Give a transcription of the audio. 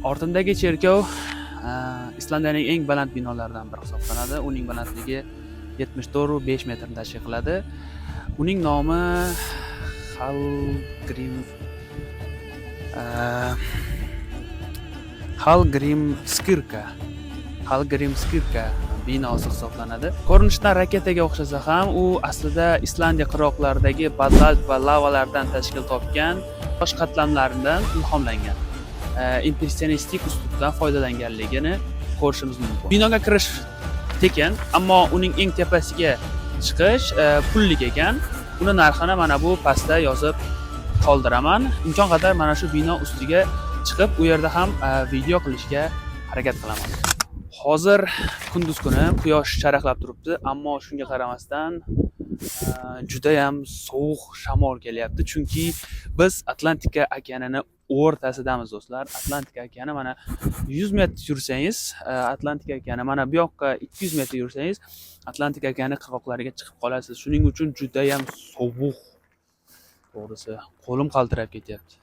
Ortimdagi cherkov Islandiyaning eng baland binolaridan biri hisoblanadi. Uning balandligi 74,5 metrni tashkil qiladi. Uning nomi Hallgrímskirkja binosi hisoblanadi. Ko'rinishdan raketaga o'xshasa ham, u aslida Islandiya qirg'oqlaridagi bazalt va lavalardan tashkil topgan tosh qatlamlaridan ilhomlangan. Impressionistik uslubdan foydalanganligini ko'rishimiz mumkin. Binoga kirish tekin, ammo uning eng tepasiga chiqish pullik ekan. Uni narxini mana bu pastda yozib qoldiraman. Imkon qadar mana shu bino ustiga chiqib, u yerda ham video qilishga harakat qilaman. Hozir kunduz kuni, quyosh charaqlab turibdi, ammo shunga qaramasdan judayam sovuq shamol kelyapti, chunki biz Atlantika okeanini o'rtasidamiz, do'stlar. Atlantika okeani mana 100 metr yursangiz, Atlantika okeani, mana bu yoqqa 200 metr yursangiz, Atlantika okeani qirg'oqlariga chiqib qolasiz. Shuning uchun judayam sovuq. To'g'risi, qo'lim qaltirab ketyapti.